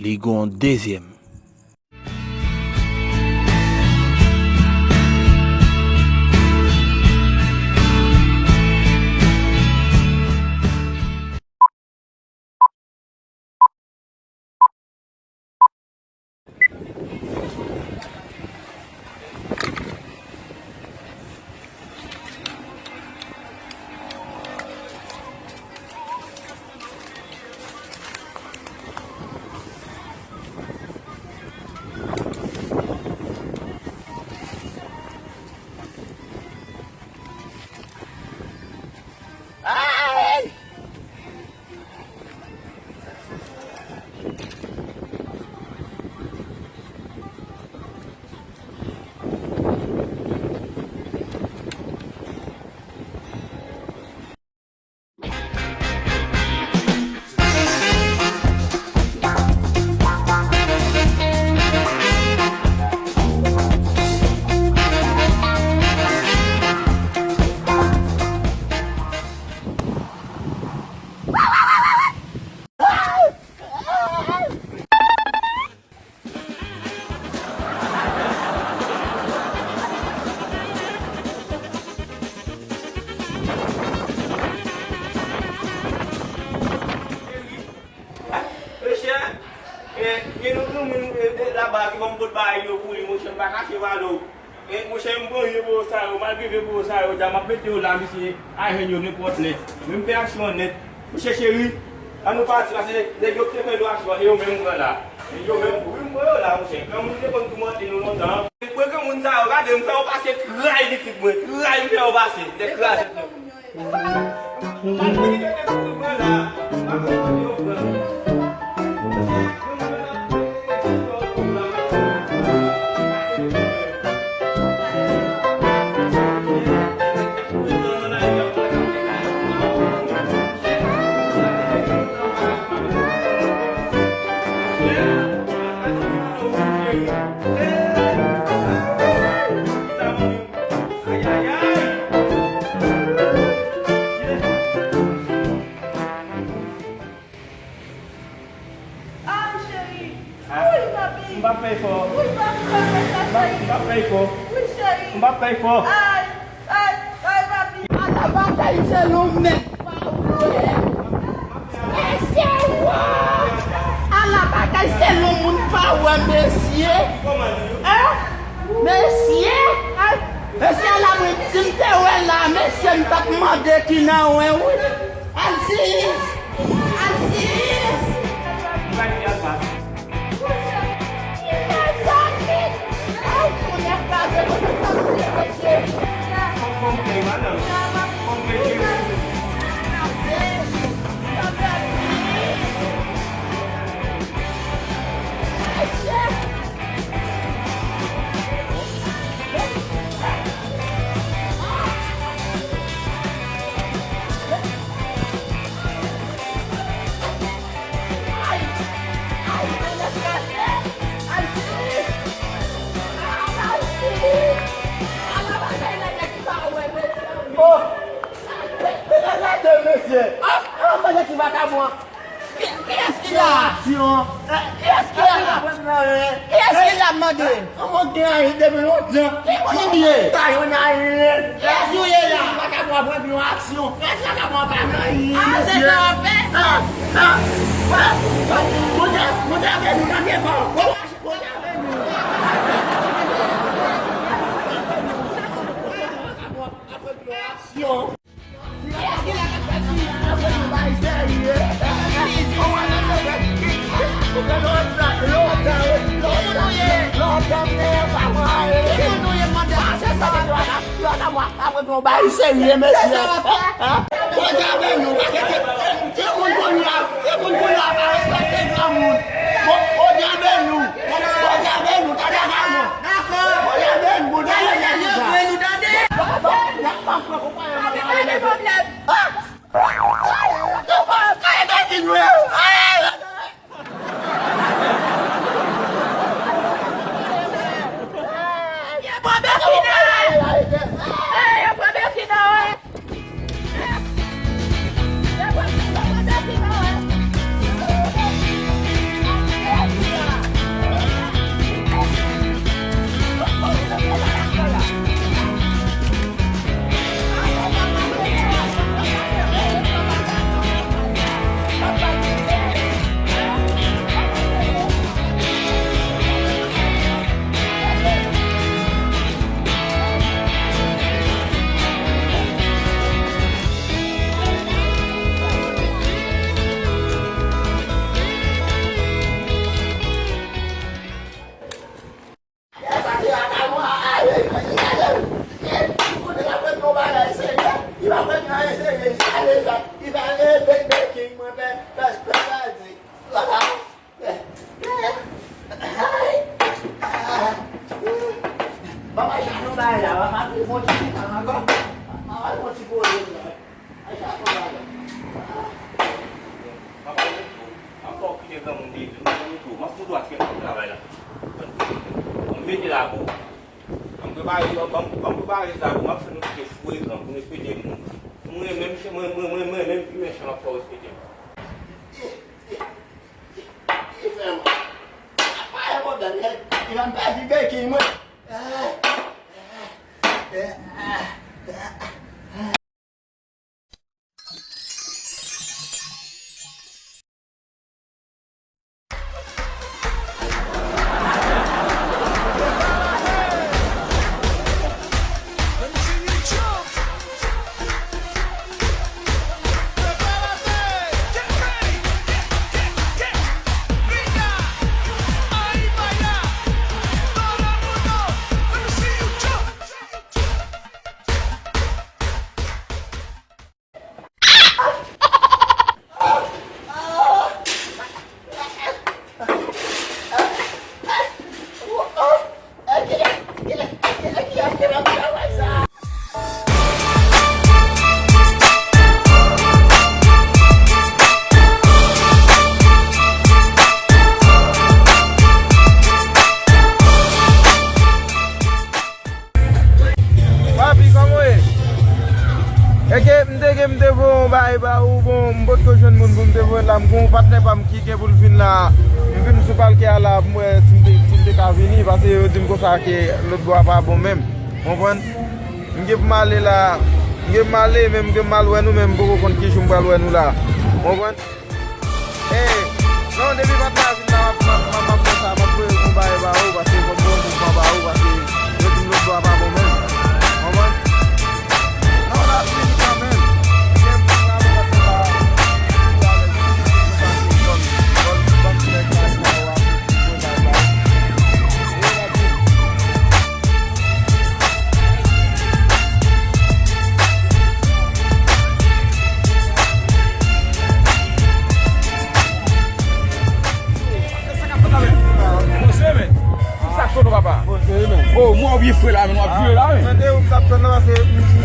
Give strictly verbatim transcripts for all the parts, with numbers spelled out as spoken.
Li gon dezyèm. Mesye, e, gen yon granmoun, e, de, laba ki ban m pot bagay yo pou li, monchè, m pa kache valè w. E, monchè, m pran vye bowo sa yo, malgre vye bowo sa yo, dja m ap mete yo la, misye, a jwenn yo nenpòt lè. Men m fè aksyon an nèt. Monchè cheri, ann nou pati, paske nèg yo ki te fè nou aksyon an, e yo menm m pran la. E yo menm, wi, m pran yo la, monchè. Granmoun te konn toumante nou lontan. Mwen granmoun sa yo, gade, m fè yo pase tray pitit mwen, tray m fè yo pase, nèg kraze. Ay, ay, ay! Ay, cheri! Wi, papi! M p ap fè efò. Wi, papi, pa fè sa, cheri! M p ap fè efò. Wi, cheri! M p ap fè efò. Ay, ay, ay, papi! Ala bagay se yon nèg pa wè! Mesye, wa! Ala bagay se yon moun pa wè, mesye! Hein? Mesye! Mesye, la mwen di m te wè la, mesye, m t ap mande ki nan wen, wi. Alsis! Alsis! Mezanmi! Ay, kounye a kraze, kote sa kounye, mesye? Oh! Men gade mesye! Ah! Ah, men ti vakabon an! Ki, kiyès ki la? Aksyon! Eh, kiyès ki la? Kiyès ki la, m mande? Mwen gen anyen depi lontan. Ki moun ou ye? Pa jwenn anyen. Kiyès ou ye la? Vakabon ap rann yon aksyon. Kiyès vakabon ap rann anyen, mesye? Ah, se sa w ap fè? Ah, ah, ah. Bondye, Bondye avè nou nan devan. Bondye avè nou. Vakabon ap rann yon aksyon. Apre nou bay serye, mesye. Hein? Bondye avè nou, pa kite. Timoun kounye a, timoun kounye a pa respekte granmoun. Bon, Bondye avè nou. Bondye avè nou, tande granmoun. Dakò. Bondye avè nou, Bondye avè nou. Bondye avè nou, tande. Bon, bon, bon, bon, bon, bon, bon, bon, bon. Ah! Yo pran Berkina! Hey, yo pran Berkina, wi! Yo pran, yo pran Berkina, wi! Papa, pa fè fon ti pita ankò. Papa, fè fon ti pwoze la. Ay, sa fò bagay. Papa, m ap fè w kite granmoun deyò, m ap fè w tou, m ap fè w tou ak fè travay la. Mete la pou ou. Ban m prepare, ban m, ban m prepare sa pou m ap fè nou kite fou ekran pou nou espete moun. Mwen menm, mwen, mwen, mwen, mwen menm ki mechan m ap fè w espete m. Li fè mwen. Pa gen pwoblèm, li va m pèdi beki mwen. Papi, kòman w ye? Èske m te gen, m te voye yon bagay ba ou, bon, m potko jwenn moun pou m te voye l la, m gen yon patnè pa m ki gen pou l vin la, m vin sou palkè a la, pou m wè si m te, si m te ka vini, paske yo di m konsa ke lòt bò a pa bon menm. Konprann? M gen pou m ale la, m gen pou m ale, men m gen pou m al wè nou, men m poko konn ki jou m pral wè nou la. Konprann? Ey, non, depi patnè a vin la, m ap, m ap, m ap, m ap fè sa, m ap voye yon bagay ba ou, paske fò m voye yon mouvman ba ou, paske yo di m lòt bò a pa bon menm. Konprann? Non, l ap vini kanmenm. Gen moun la, mwen ap fè sa. Sa k fè nou, papa? Oh, mwen w byen fre la, men w ap vire la, men. Tande, ou t ap tann nan, paske m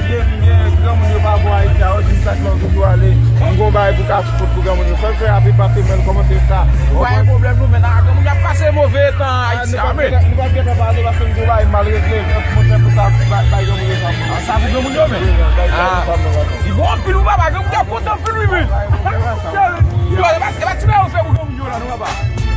gen, m gen granmoun yo pa bon Ayiti a, yo di m sa k la, ou toujou ale. M gon bagay pou ka fout pou granmoun yo. Fè l fè, apre pase mwen, l kòmanse sa. Ou pa gen pwoblèm, nou, men nan granmoun y ap pase move tan Ayiti a, men. Nou p ap gentan pale, paske m gen bagay m al regle. Mwen fè pou sa, bay, bay granmoun yo sa. Ah, sa pou granmoun yo, men. Li bon anpil, wi, papa, granmoun yo kontan anpil, wi, men. Yo, e pa, e pa ti bagay ou fè pou granmoun yo la, non, papa.